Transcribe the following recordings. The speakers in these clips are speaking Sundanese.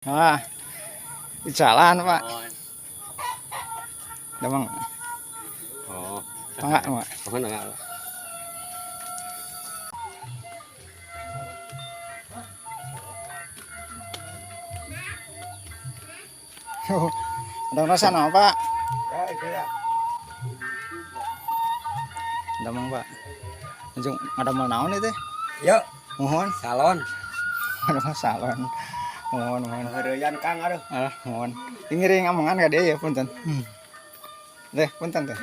Wah, di jalan Pak. Oh, Damang, oh. enggak Pak. Oh, enggak. Ada rasa nama Pak? Ya, itu ya. Damang Pak. Langsung ada mau naon itu? Yuk, Mohon, salon. ada mau salon. Mohon, mohon. Heureyan Kang aduh. Ah, mohon. Ini ngiring amongan ka dia ya, punten. Deh, punten teh.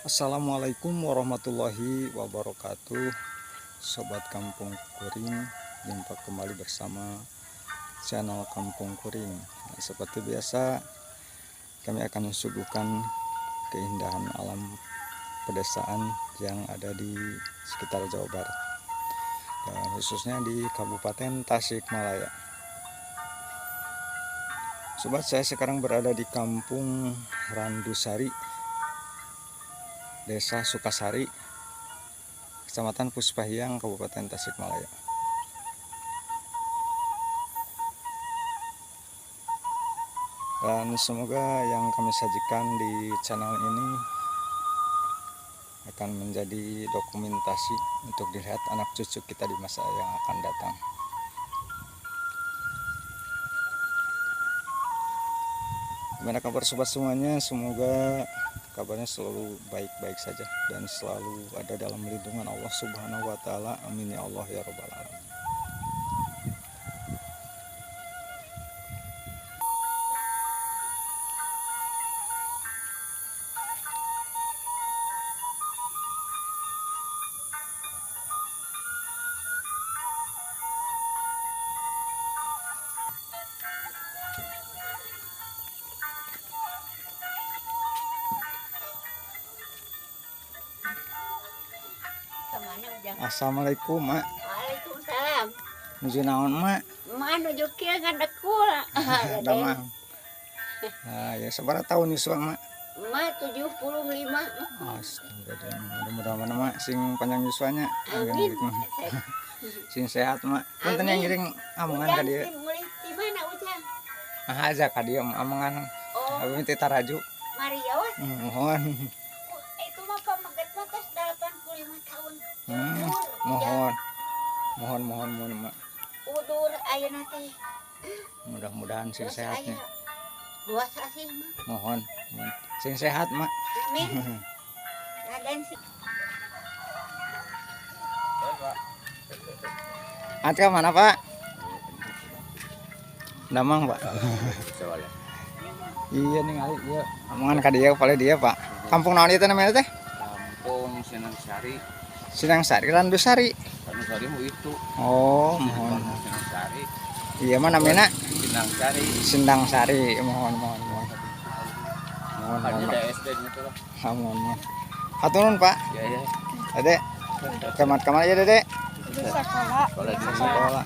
Assalamualaikum warahmatullahi wabarakatuh. Sobat Kampung Kuring, jumpa kembali bersama channel Kampung Kuring. Nah, seperti biasa kami akan mensuguhkan keindahan alam pedesaan yang ada di sekitar Jawa Barat, dan khususnya di Kabupaten Tasikmalaya. Sobat, saya sekarang berada di Kampung Randusari, Desa Sukasari, Kecamatan Puspahiang, Kabupaten Tasikmalaya. Dan semoga yang kami sajikan di channel ini akan menjadi dokumentasi untuk dilihat anak cucu kita di masa yang akan datang. Gimana kabar sobat semuanya? Semoga kabarnya selalu baik-baik saja dan selalu ada dalam lindungan Allah Subhanahu wa Ta'ala. Amin ya Allah ya Rabbal Alamin. Ujang. Assalamualaikum, Mak. Waalaikumsalam. Nuju naon, Mak? Mak nuju kieu ngadekul. Damang. Nah, ya sabaraha tahun yuswa, Mak? Mak 75. Astagfirullah. Mudah-mudahan Mak sing panjang yuswanya. Amin. Sing sehat, Mak. Punten yang ngiring amongan ka dieu. Mulai di mana Ujang? Ah, aja ka dieu amongan. Oh, Abi teh taraju. Marios. Mohon. Itu mah pameget mah tos 85 tahun. Mohon. Mohon mohon mohon, Mak. Udur ayeuna teh. Mudah-mudahan sing sehatnya. Dua sasih mah. Mohon, mohon. Sing sehat, Mak. Amin. Raden sih. At mana, Pak? Damang, Pak. Iya ningali ieu. Amongan ka dieu paling dia, Pak. Kampung naon ieu teh namanya teh? Kampung Sinang Sari. Sinang Sari, Randusari. Randusari mu itu. Oh, mohon. Sinang Sari. Iya mah namanya Sindang Sari. Sindang Sari. Mohon, mohon, mohon. Mohon, mohon, Pak. SD-nya tuh lah. Ah, mohon, mohon. Hatur nuhun, Pak. Iya, iya. Dede. Kemat-kemat ya, Dede. Sekolah. Sekolah di Sekolah.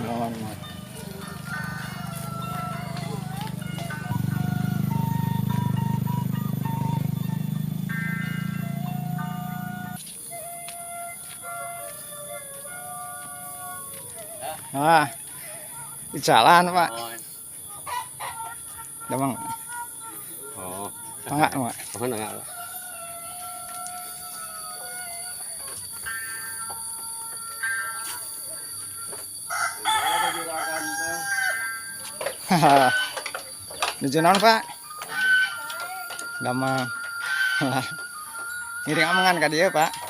Mohon, mohon. Ah, di jalan, Pak. Damang. Oh. Enggak, Pak. Mohon enggak. Nuju naon, Pak? Damang. Ngiring amongan ka dieu, Pak.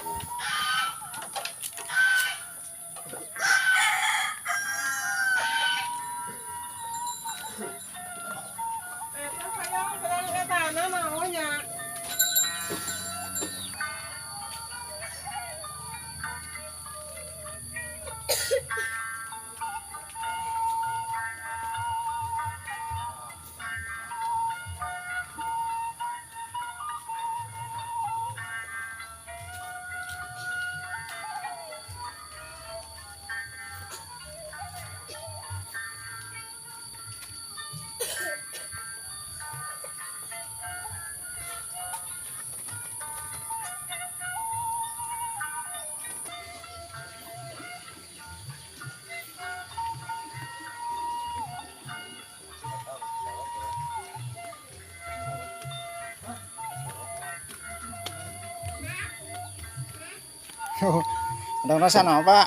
Ada rasa naon, Pak?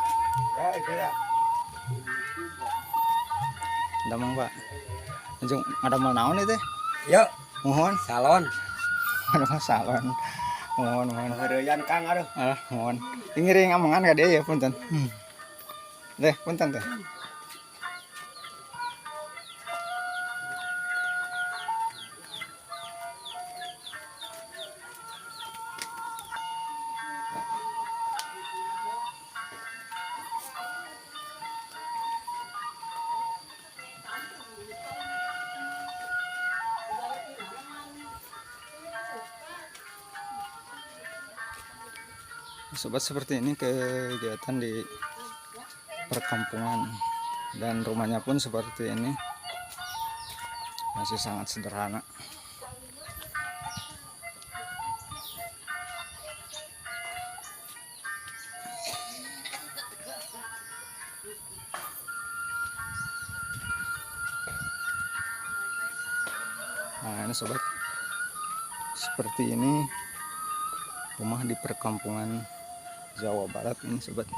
Ya, iya. Damang, Pak. Langsung ada mau naon itu? Yuk, Mohon. salon. Ada mau salon. Mohon, mohon. Heureyan Kang aduh. Ah, mohon. Ngiring amongan ka dieu ya, punten. Deh, punten teh. Sobat, seperti ini kegiatan di perkampungan dan rumahnya pun seperti ini, masih sangat sederhana. Nah ini sobat, seperti ini rumah di perkampungan Jawa Barat ini sobat.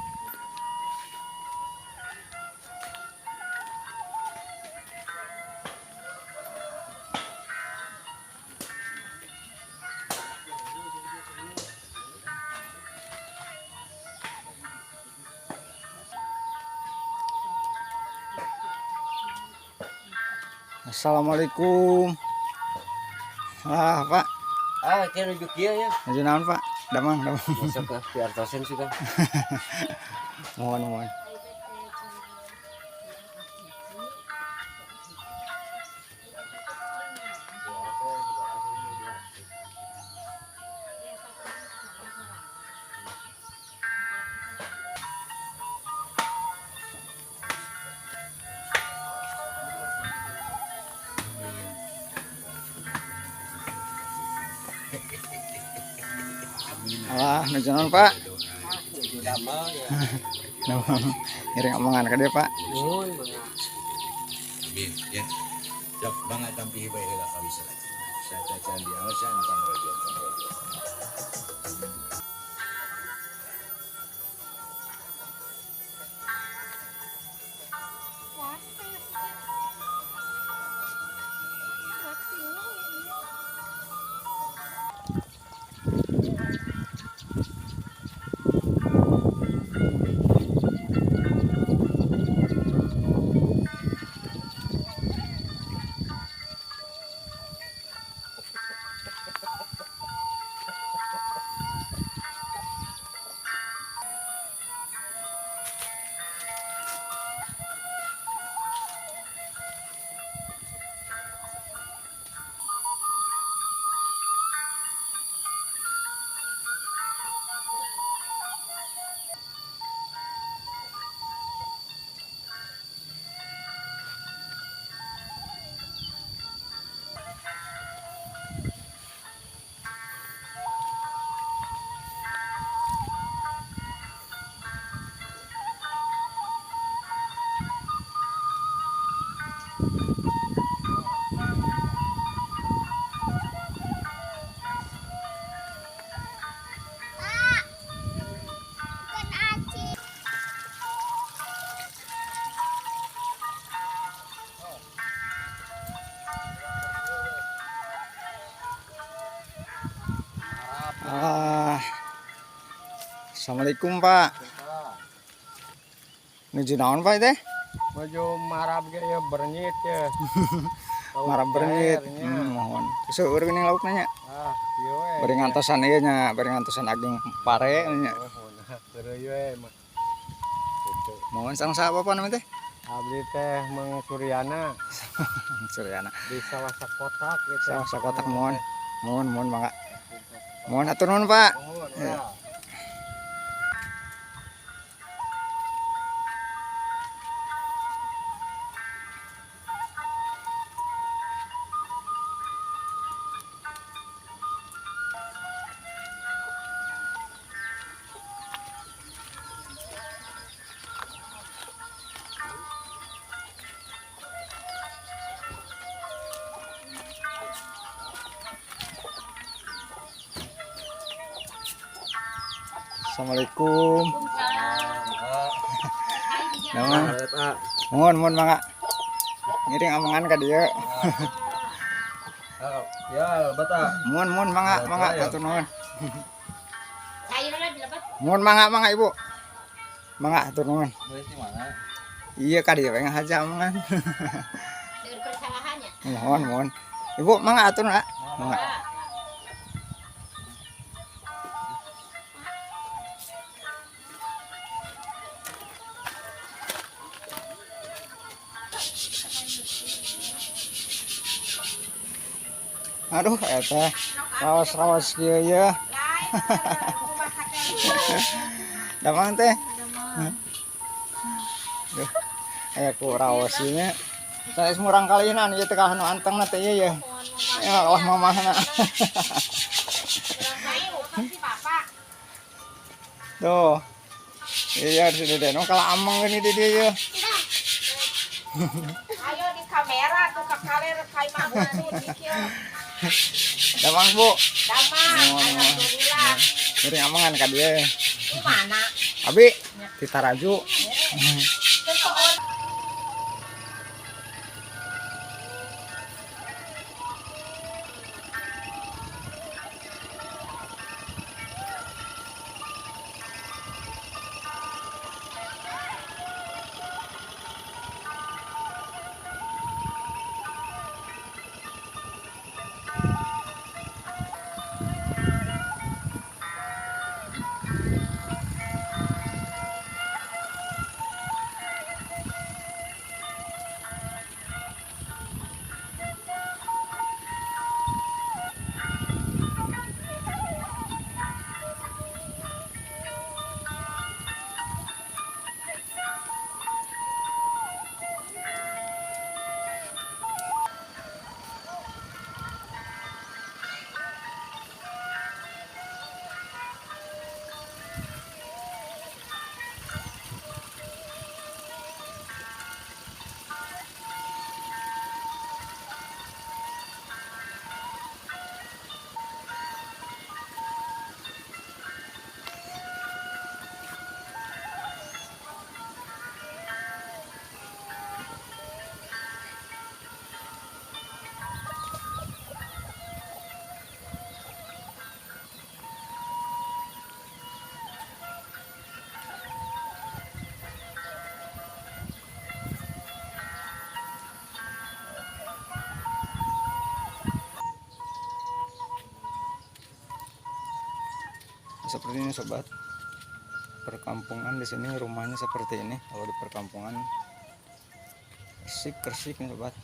Assalamualaikum. Ah, Pak. Ah, kieu nuju kieu ya. Nuju naon, Pak? Damang, damang. Masuk ke piartosen sih, Kang. Mohon, mohon. Alah, nuju naon, Pak? Ngiring omongan ka dieu, Pak. Nuhun. Amin ya. Cok banget tampi bae heula kawisa. Sacacan diaosan pangrojo pangrojo. Ah. Assalamualaikum, Pak. Nuju naon, Pak teh? Nuju marab ge ya bernyit ya. Marab bernyit. Mohon. Seueur geuning laukna nya. Ah, ieu we. Bari ngantosan ieu nya, bari ngantosan ageng pare nya. Heureuy we mah. Gitu. Mohon sareng saha Bapak namanya teh? Abdi teh Mang Suryana. Suryana. Di Sawasa Kotak gitu. Sawasa Kotak mohon. Mohon mohon mangga. Mohon atur nuhun, Pak. Mohon. Ya. Assalamualaikum. Nah, mohon mohon mangga. Ngiring omongan ka dieu. Ya, bata. Mohon mohon mangga mangga atur nuhun. Sayurna dilepas. Mohon mangga mangga Ibu. Mangga atur nuhun. Iya ka dieu we ngahaja omongan. Dari persalahannya. Mohon mohon. Ibu mangga atur nuhun. Mangga. Aduh, eta rawas-rawas kieu ya. Damang teh. Duh, aya ku rawas ieu nya. Sanes murang kalinan ieu teh kalah nu antengna teh ieu ya. Ya kalah mamahna. Tuh. Iya si Dede nu kalah ameng geuning di dieu ya. Ayo di kamera tuh ke kaler kai mah dikir. Damang Bu. Damang, alhamdulillah. Ngiring amangan ka dieu. Di mana? Abi di Taraju. Seperti ini, sobat. Perkampungan di sini rumahnya seperti ini. Kalau di perkampungan resik-resik nih, sobat.